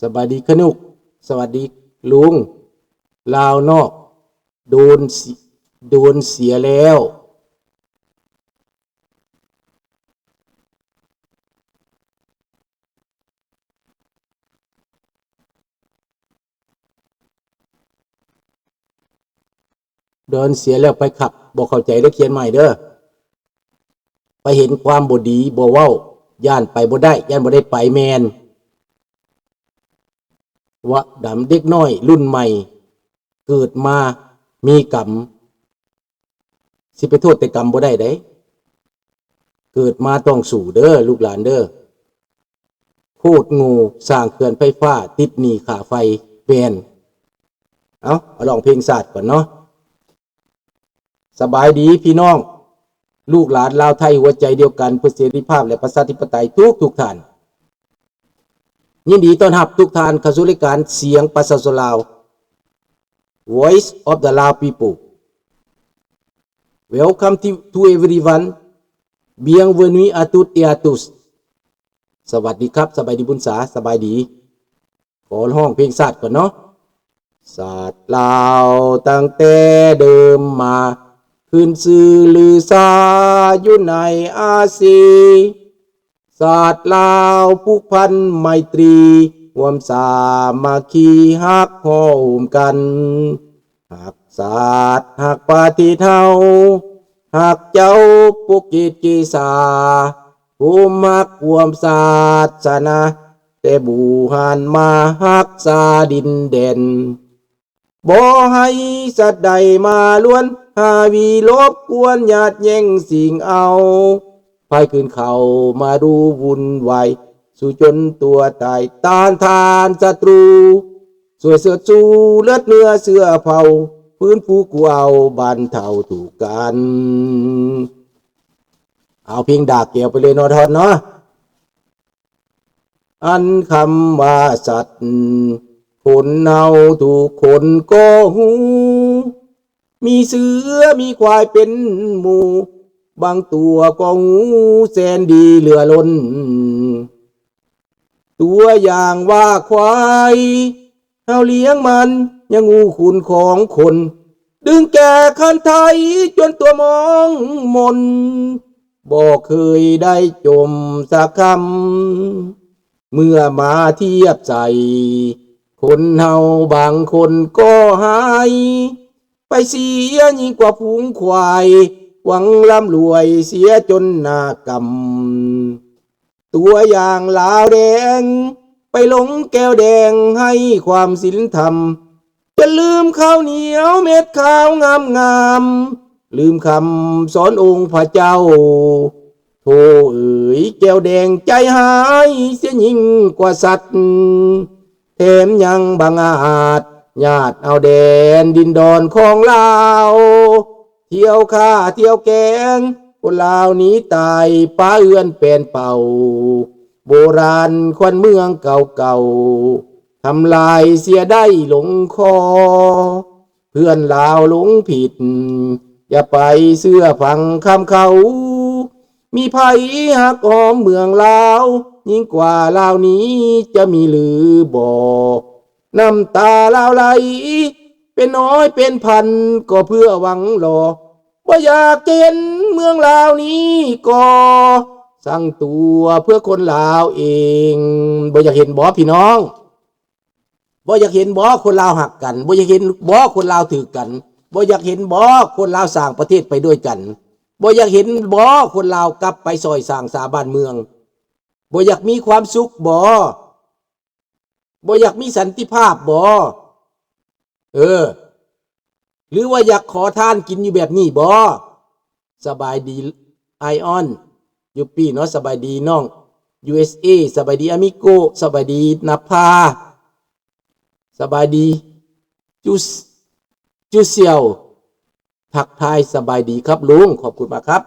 ສະບາຍດີຂະໜຸກ ສະຫວັດດີລຸງ ລາວນອກ ໂດນເສຍ ໂດນເສຍແລ້ວ. ໂດນເສຍແລ້ວໄປຄັກ ບໍ່ເຂົ້າໃຈເດີ ຂຽນໃໝ່ເດີ. ໄປເຫັນຄວາມບໍ່ດີ ບໍ່ເວົ້າ ຢ້ານໄປບໍ່ໄດ້ ຢ້ານບໍ່ໄດ້ໄປແມ່ນ. ວະດຳ ເດັກນ້ອຍລຸ້ນໃໝ່ ເກີດມາມີກຳ ຊິໄປໂທດແຕ່ກຳບໍ່ໄດ້ເດ້. ເກີດມາຕ້ອງສູ້ເດີ ລູກຫຼານເດີ. ໂຄດໂງ່ ສ້າງເຂື່ອນໄຟຟ້າ ຕິດໜີ້ຄ່າໄຟແມ່ນ. ເອົາ ມາຮ້ອງເພງຊາດກ່ອນເນາະ. ສະບາຍດີພີ່ນ້ອງ ລູກຫຼານລາວໄທຫົວໃຈດຽວກັນ ເພື່ອເສລີພາບ ແລະ ປະຊາທິປະໄຕທຸກໆທ່ານ. ຍິນດີຕ້ອນຮັບທຸກທ່ານເຂົ້າສູ່ລາຍການສຽງປະຊາຊົນລາວ Voice of the Lao People. Welcome to, to everyone. Bienvenue à toutes et à tous. ສະຫວັດດີຄັບ ສະບາຍດີບຸນສາ ສະບາຍດີ. ຂໍຮ້ອງເພງຊາດກ່ອນເນາະ. ຊາດລາວຕັ້ງແຕ່ເດີມມາ ຂຶ້ນຊື່ລືຊາຢູ່ໃນອາຊີ. ຊາດລາວຜູກພັນໄມຕີ ຮ່ວມສາມັກຄີຮັກໂຮມກັນ. ຮັກຊາດຮັກປະເທດເຮົາ ຮັກເຈົ້າປົກເກດເກສາ ໂຮມຮັກຮ່ວມສາສະໜາ ແຕ່ບູຮານມາຮັກສາດິນແດນ. ບໍ່ໃຫ້ສັດໃດມາລວນ ຫາວິລົບກວນ ຍາດແຍ່ງຊິງເອົາ ພາຍຄືນເຂົ້າມາດູວຸ່ນວາຍ ສູ້ຈົນຕົວຕາຍ ຕ້ານທານສັດຕູ ຊ່ວຍເຊີດຊູເລືອດເນື້ອເຊື້ອເຜົ່າ ຟື້ນຟູກູ້ເອົາບັນເທົາທຸກກັນ. ເອົາເພງດາກແກ້ວໄປເລີຍເນາະ ທ່ອນເນາະ. ອັນຄຳວ່າສັດ ຄົນເຮົາທຸກຄົນກໍຮູ້ ມີເສືອມີຄວາຍເປັນໝູ່ ບາງຕົວກໍຮູ້ແສນດີເຫຼືອລົ້ນ. ຕົວຢ່າງວ່າຄວາຍ ເຮົາລ້ຽງມັນຍັງຮູ້ຄຸນຂອງຄົນ ດຶງແກ່ຄັນໄທຈົນຕົວມອງມົນ ບໍ່ເຄີຍໄດ້ຈົ່ມສັກຄຳ. ເມື່ອມາທຽບໃສ່ ຄົນເຮົາບາງຄົນກໍຫາຍ ໄປເສຍຍິ່ງກວ່າຝູງຄວາຍ ຫວັງລ່ຳລວຍເສຍຈົນໜ້າກຳ. ຕົວຢ່າງລາວແດງ ໄປຫຼົງແກ້ວແດງໃຫ້ຄວາມສິນທຳ ຈົນລືມເຂົ້າໜຽວເມັດຂາວງາມໆ ລືມຄຳສອນອົງພະເຈົ້າ. ໂທເອີຍ ແກ້ວແດງໃຈຮ້າຍເສຍຍິ່ງກວ່າສັດ ແຖມຍັງບັງອາດຍາດເອົາແດນດິນດອນຂອງລາວ ທ່ຽວຂ້າທ່ຽວແກງ ຄົນລາວໜີຕາຍ ປະເຮືອນແປນເປົ່າ ໂບລານຂວັນເມືອງເກົ່າໆ ທຳລາຍເສຍໄດ້ຫຼົງຄໍ. ເພື່ອນລາວຫຼົງຜິດ ຢ່າໄປເຊື່ອຟັງຄຳເຂົາ ມີໃຜຮັກຫອມເມືອງລາວ ຍິ່ງກວ່າລາວນີ້ຈະມີຫຼືບໍ່? ນ້ຳຕາລາວໄຫຼເປັນຮ້ອຍເປັນພັນ ກໍເພື່ອຫວັງລໍ ບໍ່ຢາກຈະເຫັນເມືອງລາວນີ້ກໍສ້າງຕົວເພື່ອຄົນລາວເອງ. ບໍ່ຢາກເຫັນບໍ່ພີ່ນ້ອງ? ບໍ່ຢາກເຫັນບໍ່ຄົນລາວຮັກກັນ? ບໍ່ຢາກເຫັນບໍ່ຄົນລາວຖືກກັນ? ບໍ່ຢາກເຫັນບໍ່ຄົນລາວສ້າງປະເທດໄປດ້ວຍກັນ? ບໍ່ຢາກເຫັນບໍ່ຄົນລາວກັບໄປຊ່ອຍສ້າງສາບ້ານເມືອງ? ບໍ່ຢາກມີຄວາມສຸກບໍ່? ບໍ່ຢາກມີສັນຕິພາບບໍ່? ເອີ ຫຼືວ່າຢາກຂໍທານກິນຢູ່ແບບນີ້ບໍ່? ສະບາຍດີໄອອອນ ຢູປີເນາະ, ສະບາຍດີນ້ອງ ຢູເອສເອ, ສະບາຍດີອາມິໂກ, ສະບາຍດີນະພາ, ສະບາຍດີຈູ ຈູຊຽວ, ທັກທາຍສະບາຍດີຄັບລຸງ, ຂອບຄຸນມາກຄັບ.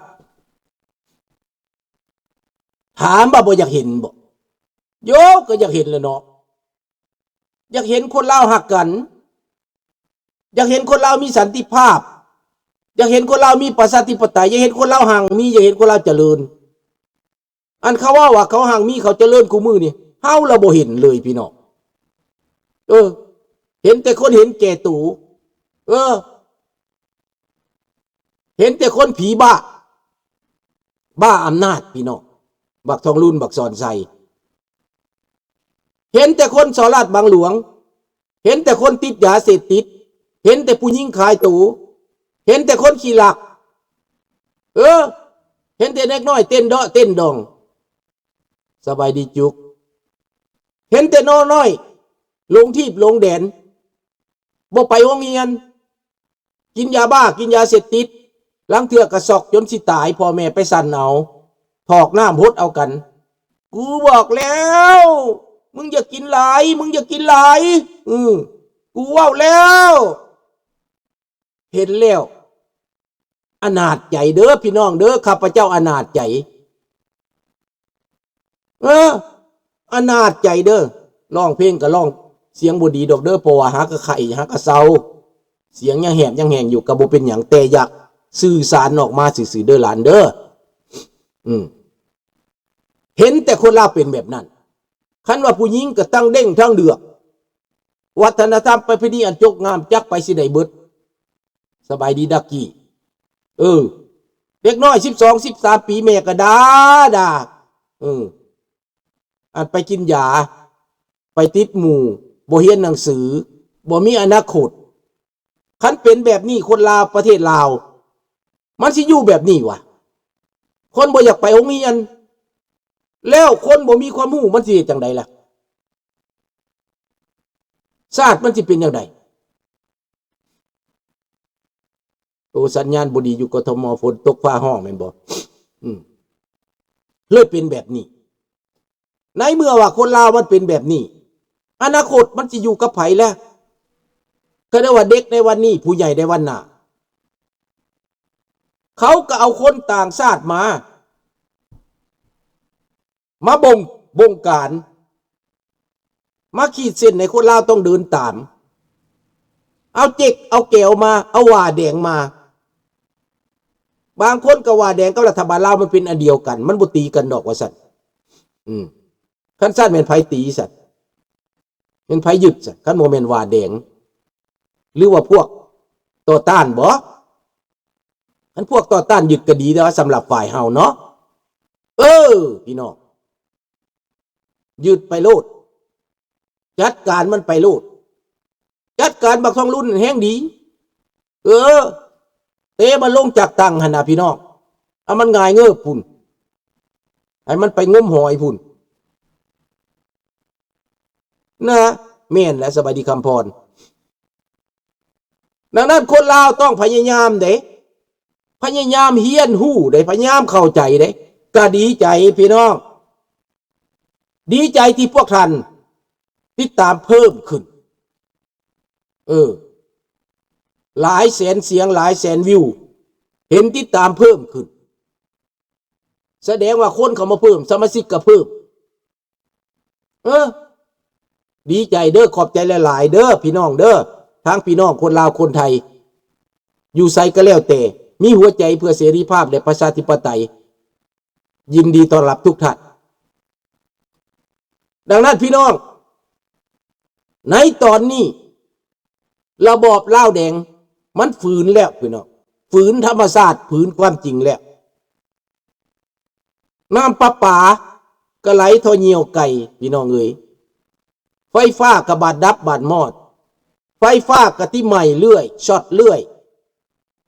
ຖາມວ່າບໍ່ຢາກເຫັນບໍ່? ໂຍ ກໍຢາກເຫັນແຫຼະເນາະ. ຢາກເຫັນຄົນລາວຮັກກັນ, ຢາກເຫັນຄົນລາວມີສັນຕິພາບ, ຢາກເຫັນຄົນລາວມີປະຊາທິປະໄຕ, ຢາກເຫັນຄົນລາວຮັ່ງມີ, ຢາກເຫັນຄົນລາວຈະເລີນ. ອັນເຂົາເວົ້າວ່າເຂົາຮັ່ງມີ, ເຂົາຈະເລີນຄູ່ມື້ນີ້, ເຮົາລະບໍ່ເຫັນເລີຍພີ່ນ້ອງ. ເອີ ເຫັນແຕ່ຄົນເຫັນແກ່ໂຕ ເອີ ເຫັນແຕ່ຄົນຜີບ້າ ບ້າອຳນາດ ພີ່ນ້ອງ ບັກທອງລຸນ ບັກສອນໄຊ ເຫັນແຕ່ຄົນສໍ້ລາດບັງຫຼວງ ເຫັນແຕ່ຄົນຕິດຢາເສບຕິດ ເຫັນແຕ່ຜູ້ຍິງຂາຍໂຕ ເຫັນແຕ່ຄົນຂີ້ລັກ ເອີ ເຫັນແຕ່ເດັກນ້ອຍເຕັ້ນເດາະເຕັ້ນດອງ ສະບາຍດີຈຸກ ເຫັນແຕ່ໜໍ່ນ້ອຍຫຼົງທີບຫຼົງແດນ ບໍ່ໄປໂຮງຮຽນ ກິນຢາບ້າ ກິນຢາເສບຕິດ ລາງເທື່ອກະຊັອກຈົນຊິຕາຍ ພໍ່ແມ່ໄປສັ່ນເອົາ ຖອກນ້ຳຫົດເອົາກັນ. ກູບອກແລ້ວ ມຶງຢ່າກິນຫຼາຍ ມຶງຢ່າກິນຫຼາຍ ອື ກູເວົ້າແລ້ວ ເຫັນແລ້ວ ອະນາດໃຈເດີ ພີ່ນ້ອງເດີ ຂ້າພະເຈົ້າອະນາດໃຈ ເອີ ອະນາດໃຈເດີ ຮ້ອງເພງກໍຮ້ອງສຽງບໍ່ດີດອກເດີ ເພາະວ່າຫາກະໄຂ້ຫາກະເຊົາ ສຽງຍັງແຫບຍັງແຫ້ງຢູ່ ກໍບໍ່ເປັນຫຍັງ ແຕ່ຢາກສື່ສານອອກມາຊື່ໆເດີຫຼານເດີ ອື ເຫັນແຕ່ຄົນລາວເປັນແບບນັ້ນ ຄັນວ່າຜູ້ຍິງກໍທັງເດັ່ງທັງເດືອກ ວັດທະນະທຳປະເພນີອັນຈົບງາມ ຈັກໃຜຊິໄດ້ເບິດ. ສະບາຍດີດັກກີ້ ເອີ ເດັກນ້ອຍສິບສອງ ສິບສາມປີ ແມ່ກໍດ່າ ດ່າ ເອີ ອັນໄປກິນຢາ ໄປຕິດໝູ່ ບໍ່ຮຽນໜັງສື ບໍ່ມີອະນາຄົດ. ຄັນເປັນແບບນີ້ ຄົນລາວ ປະເທດລາວ ມັນຊິຢູ່ແບບນີ້ຫວາ? ຄົນບໍ່ຢາກໄປໂຮງຮຽນ ແລ້ວຄົນບໍ່ມີຄວາມຮູ້ ມັນຊິເຮັດຈັ່ງໃດລະ? ຊາດມັນຊິເປັນຈັ່ງໃດ? ໂອ້ ສັນຍານບໍ່ດີຢູ່ ກທມ ຝົນຕົກຟ້າຮ້ອງແມ່ນບໍ່? ອືມ ເລີຍເປັນແບບນີ້. ໃນເມື່ອວ່າຄົນລາວມັນເປັນແບບນີ້ ອະນາຄົດມັນຊິຢູ່ກັບໃຜລະ? ກໍໄດ້ວ່າເດັກໃນວັນນີ້ ຜູ້ໃຫຍ່ໃນວັນໜ້າ ເຂົາກໍເອົາຄົນຕ່າງຊາດມາ ມາບົງ ບົງການ ມາຂີດເສັ້ນໃຫ້ຄົນລາວຕ້ອງເດີນຕາມ ເອົາເຈັກເອົາແກວມາ ເອົາຫວ້າແດງມາ ບາງຄົນກໍຫວ້າແດງກັບລັດຖະບານລາວມັນເປັນອັນດຽວກັນ ມັນບໍ່ຕີກັນດອກວ່າຊັ້ນ ອືມ ຄັນຊັ້ນແມ່ນໃຜຕີຊັ້ນ? ແມ່ນໃຜຍຶດຊັ້ນ? ຄັນບໍ່ແມ່ນຫວ້າແດງ ຫຼືວ່າພວກຕໍ່ຕ້ານບໍ? ຄັນພວກຕໍ່ຕ້ານຍຶດກໍດີແລ້ວ ສຳລັບຝ່າຍເຮົາເນາະ ເອີ ພີ່ນ້ອງ ຍຶດໄປໂລດ ຈັດການມັນໄປໂລດ ຈັດການບັກທອງລຸນແຮງດີ ເອີ ເຕະມັນລົງຈາກຕັ່ງຫັ້ນນະ ພີ່ນ້ອງ ເອົາມັນຫງາຍເງີບພຸ້ນ ໃຫ້ມັນໄປງົມຫອຍພຸ້ນ ນະ ແມ່ນແຫຼະ ສະບາຍດີຄຳພອນ. ດັ່ງນັ້ນຄົນລາວຕ້ອງພະຍາຍາມເດ້ ພະຍາຍາມຮຽນຮູ້ເດ້ ພະຍາຍາມເຂົ້າໃຈເດ້ ກະດີໃຈພີ່ນ້ອງ ດີໃຈທີ່ພວກທ່ານຕິດຕາມເພີ່ມຂຶ້ນ ເອີ ຫຼາຍແສນສຽງ ຫຼາຍແສນວິວ ເຫັນຕິດຕາມເພີ່ມຂຶ້ນ ສະແດງວ່າຄົນເຂົ້າມາເພີ່ມ ສະມາຊິກກໍເພີ່ມ ເອີ ດີໃຈເດີ ຂອບໃຈຫຼາຍໆເດີ ພີ່ນ້ອງເດີ ທັງພີ່ນ້ອງຄົນລາວຄົນໄທ ຢູ່ໃສກໍແລ້ວແຕ່ ມີຫົວໃຈເພື່ອເສລີພາບ ແລະ ປະຊາທິປະໄຕ ຍິນດີຕ້ອນຮັບທຸກທ່ານ. ດັ່ງນັ້ນພີ່ນ້ອງ ໃນຕອນນີ້ ລະບອບລາວແດງມັນຝືນແລ້ວພີ່ນ້ອງ ຝືນທຳມະຊາດ ຝືນຄວາມຈິງແລ້ວ ນ້ຳປະປາກະໄຫຼທໍ່ຍ່ຽວໄກ່ ພີ່ນ້ອງເອີຍ ໄຟຟ້າກະບາດດັບບາດມອດ ໄຟຟ້າກະຕິໄໝ້ເລື້ອຍ ຊັອດເລື້ອຍ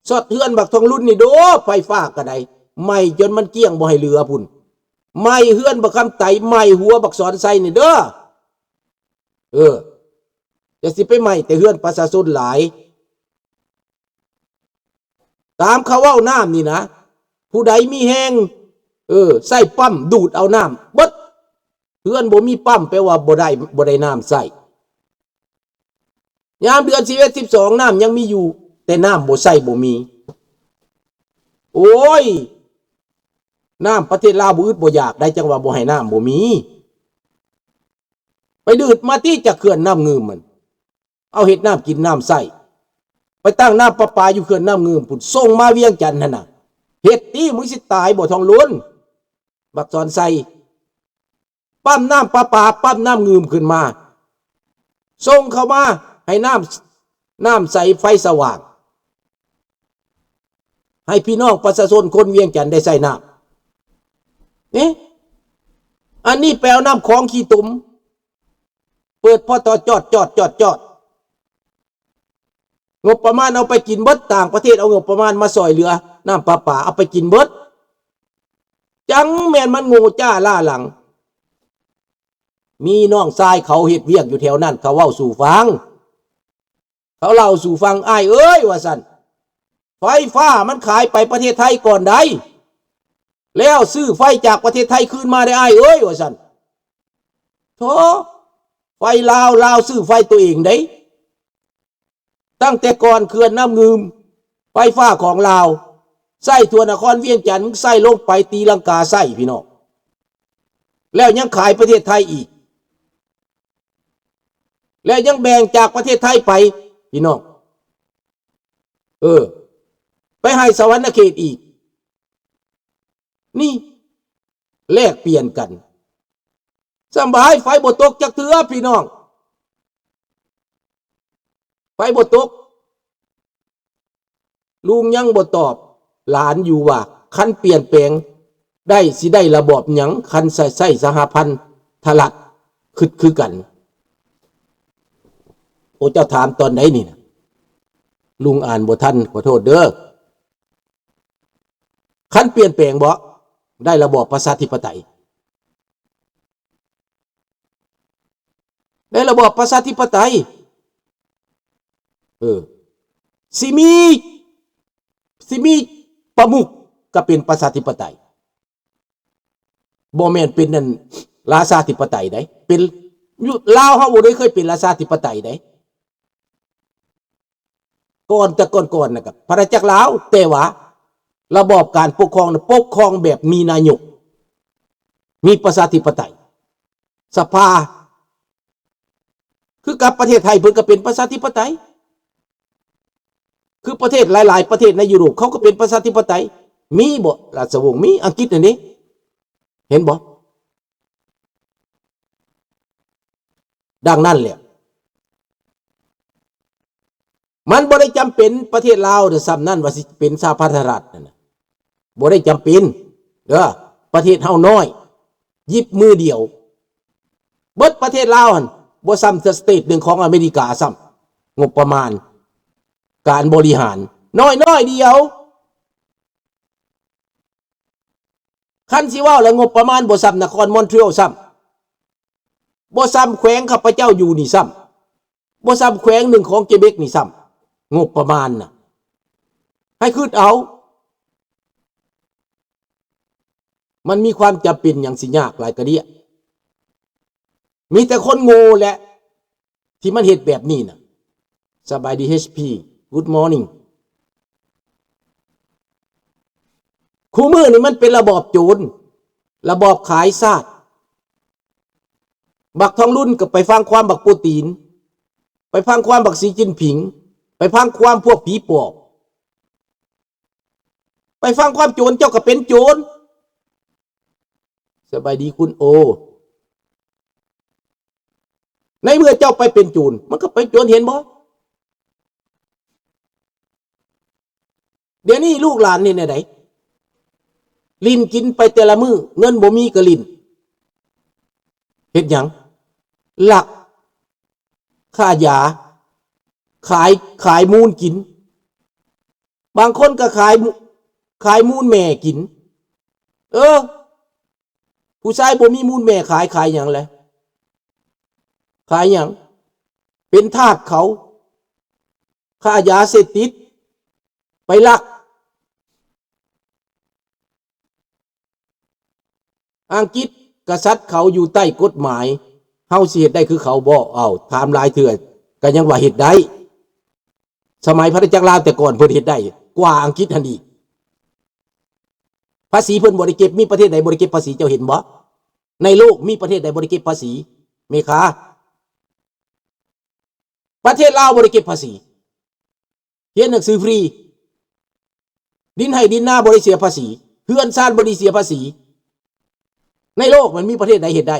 ຊັອດເຮືອນບັກທອງລຸນນີ້ໂດ ໄຟຟ້າກະໄດ້ ໄໝ້ຈົນມັນກ້ຽງບໍ່ໃຫ້ເຫຼືອພຸ້ນ ໄໝ້ເຮືອນບັກຄຳໄຕ ໄໝ້ຫົວບັກສອນໄຊນີ້ເດີ ເອີ ຢ່າຊິໄປໄໝ້ແຕ່ເຮືອນປະຊາຊົນຫຼາຍ ຕາມເຂົາເວົ້ານ້ຳນີ້ນະ ຜູ້ໃດມີແຮງ ເອີ ໃຊ້ປ້ຳດູດເອົານ້ຳເບິດ ເຮືອນບໍ່ມີປ້ຳແປວ່າບໍ່ໄດ້ ບໍ່ໄດ້ນ້ຳໃຊ້ ຍາມເດືອນສິບເອັດ ສິບສອງ ນ້ຳຍັງມີຢູ່ ແຕ່ນ້ຳບໍ່ໃຊ້ບໍ່ມີ ໂອ້ຍ ນ້ຳປະເທດລາວບໍ່ອຶດບໍ່ຢາກໄດ໋ ຈັ່ງວ່າບໍ່ໃຫ້ນ້ຳບໍ່ມີ ໄປດື່ມມາຕິຈາກເຂື່ອນນ້ຳງື່ມມັນ ເອົາເຮັດນ້ຳກິນນ້ຳໃຊ້ ໄປຕັ້ງນ້ຳປະປາຢູ່ເຂື່ອນນ້ຳງື່ມພຸ້ນ ສົ່ງມາວຽງຈັນຫັ້ນນະ ເຮັດຕິ ມຶງຊິຕາຍບໍ່ທອງລຸນ ບັກສອນໄຊ ປ້ຳນ້ຳປະປາ ປ້ຳນ້ຳງື່ມຂຶ້ນມາ ສົ່ງເຂົ້າມາໃຫ້ນ້ຳ ນ້ຳໃສໄຟສະຫວ່າງ ໃຫ້ພີ່ນ້ອງປະຊາຊົນຄົນວຽງຈັນໄດ້ໃຊ້ນ້ຳ. ນີ້ ອັນນີ້ໄປເອົານ້ຳຂອງຂີ້ຕົມ ເປີດພໍຕໍ່ຈອດ ຈອດ ຈອດ ຈອດ. ງົບປະມານເອົາໄປກິນເບິດ, ຕ່າງປະເທດເອົາງົບປະມານມາຊ່ອຍເຫຼືອນ້ຳປະປາ ເອົາໄປກິນເບິດ. ຈັ່ງແມ່ນມັນໂງ່ຈ້າລ້າຫຼັງ. ມີນ້ອງຊາຍເຂົາເຮັດວຽກຢູ່ແຖວນັ້ນ ເຂົາເວົ້າສູ່ຟັງ. ເຂົາເລົ່າສູ່ຟັງ, ອ້າຍເອີຍ ວ່າຊັ້ນ, ໄຟຟ້າມັນຂາຍໄປປະເທດໄທກ່ອນໃດ, ແລ້ວຊື້ໄຟຈາກປະເທດໄທຄືນມາໄດ້ ອ້າຍເອີຍ ວ່າຊັ້ນ. ໂທ, ໄຟລາວ, ລາວຊື້ໄຟໂຕເອງເດ້. ຕັ້ງແຕ່ກ່ອນເຂື່ອນນ້ຳງື່ມ, ໄຟຟ້າຂອງລາວ ໃຊ້ທົ່ວນະຄອນວຽງຈັນ, ໃຊ້ລົງໄປຕີລັງກາໃຊ້ ພີ່ນ້ອງ, ແລ້ວຍັງຂາຍປະເທດໄທອີກ. ແລະຍັງແບ່ງຈາກປະເທດໄທໄປ ພີ່ນ້ອງ, ເອີ ໄປໃຫ້ສະຫວັນນະເຂດອີກ. ນີ້ແລກປ່ຽນກັນສະບາຍ, ໄຟບໍ່ຕົກຈັກເທື່ອ ພີ່ນ້ອງ, ໄຟບໍ່ຕົກ. ລຸງຍັງບໍ່ຕອບຫຼານຢູ່ວ່າ ຄັນປ່ຽນແປງໄດ້ ຊິໄດ້ລະບອບຫຍັງ ຄັນໃຊ້ ໃຊ້ສະຫະພັນທະລັດ ຄຶດຄືກັນ. ໂອ ເຈົ້າຖາມຕອນໃດນີ້ນະ? ລຸງອ່ານບໍ່ທັນ, ຂໍໂທດເດີ້. ຄັນປ່ຽນແປງເບາະ ໄດ້ລະບອບປະຊາທິປະໄຕ. ໃນລະບອບປະຊາທິປະໄຕ ເອີ ຊິມີ ຊິມີປະມຸກກໍເປັນປະຊາທິປະໄຕ, ບໍ່ແມ່ນເປັນອັນລາຊາທິປະໄຕໃດ໋. ເປັນ ຢູ່ລາວເຮົາບໍ່ໄດ້ເຄີຍເປັນລາຊາທິປະໄຕໃດ໋. ກ່ອນແຕ່ກ່ອນໆນະ ກັບອານາຈັກລາວ, ແຕ່ວ່າລະບອບການປົກຄອງນະ ປົກຄອງແບບມີນາຍົກ, ມີປະຊາທິປະໄຕ, ສະພາ. ຄືກັບປະເທດໄທ ເພິ່ນກໍເປັນປະຊາທິປະໄຕ, ຄືປະເທດຫຼາຍໆປະເທດໃນຢູໂຣບ ເຂົາກໍເປັນປະຊາທິປະໄຕ. ມີບໍ່ລາຊະວົງ? ມີ, ອັງກິດຫັ້ນເດ້. ເຫັນບໍ່? ດັ່ງນັ້ນແຫຼະ ມັນບໍ່ໄດ້ຈຳເປັນປະເທດລາວເດີ້ ສ່ຳນັ້ນວ່າຊິເປັນສະຫະພັນທະລັດນັ້ນນະ, ບໍ່ໄດ້ຈຳເປັນເດີ້. ປະເທດເຮົານ້ອຍ, ຫຍິບມືດຽວ ເບິດປະເທດລາວຫັ້ນ, ບໍ່ສ່ຳສະເຕດໜຶ່ງຂອງອາເມລິກາຊ້ຳ. ງົບປະມານການບໍລິຫານນ້ອຍ ນ້ອຍດຽວ. ຄັນຊິເວົ້າແລ້ວ ງົບປະມານບໍ່ສ່ຳນະຄອນມອນທຣີອອລຊ້ຳ, ບໍ່ສ່ຳແຂວງຂ້າພະເຈົ້າຢູ່ນີ້ຊ້ຳ, ບໍ່ສ່ຳແຂວງໜຶ່ງຂອງເກເບັກນີ້ຊ້ຳ. ງົບປະມານນະ ໃຫ້ຄິດເອົາ, ມັນມີຄວາມຈຳເປັນຫຍັງຊິຍາກຫຼາຍກະເດຍ? ມີແຕ່ຄົນໂງ່ແຫຼະ ທີ່ມັນເຮັດແບບນີ້ນະ. ສະບາຍດີ ເອສພີ Good morning. ຄູ່ມື້ນີ້ມັນເປັນລະບອບໂຈນ, ລະບອບຂາຍຊາດ. ບັກທອງລຸນກໍໄປຟັງຄວາມບັກປູຕີນ, ໄປຟັງຄວາມບັກສີຈິນຜິງ, ໄປຟັງຄວາມພວກຜີປອບ. ໄປຟັງຄວາມໂຈນ ເຈົ້າກໍເປັນໂຈນ. ສະບາຍດີຄຸນໂອ. ໃນເມື່ອເຈົ້າໄປເປັນໂຈນ ມັນກໍເປັນໂຈນ, ເຫັນບໍ່? ດຽວນີ້ລູກຫຼານເຮັດແນວໃດ? ຫຼິ້ນກິນໄປແຕ່ລະມື້, ເງິນບໍ່ມີກໍຫຼິ້ນ. ເຮັດຫຍັງ? ລັກ ຄ້າຢາ, ຂາຍ, ຂາຍມູນກິນ. ບາງຄົນກໍຂາຍ, ຂາຍມູນແມ່ກິນ. ເອີ, ຜູ້ຊາຍບໍ່ມີມູນແມ່ຂາຍ, ຂາຍຫຍັງແລະ? ຂາຍຫຍັງ? ເປັນທາດເຂົາ, ຄ້າຢາເສບຕິດ, ໄປລັກ. ອັງກິດກະສັດເຂົາຢູ່ໃຕ້ກົດໝາຍ, ເຮົາຊິເຮັດໄດ້ຄືເຂົາບໍ່? ເອົ້າ, ຖາມຫຼາຍເທື່ອກໍຍັງວ່າເຮັດໄດ້. ສະໄໝພະນາຈັກລາວແຕ່ກ່ອນເພິ່ນເຮັດໄດ້ກວ່າອັງກິດຫັ້ນອີກ. ພາສີເພິ່ນບໍ່ໄດ້ເກັບ, ມີປະເທດໃດບໍ່ໄດ້ເກັບພາສີ, ເຈົ້າເຫັນບໍ່? ໃນໂລກມີປະເທດໃດບໍ່ໄດ້ເກັບພາສີ? ເມຄາ. ປະເທດລາວບໍ່ໄດ້ເກັບພາສີ. ຮຽນໜັງສືຟຣີ, ດິນໄຮ່ດິນນາບໍ່ໄດ້ເສຍພາສີ, ເຮືອນຊານບໍ່ໄດ້ເສຍພາສີ. ໃນໂລກມັນມີປະເທດໃດເຮັດໄດ້?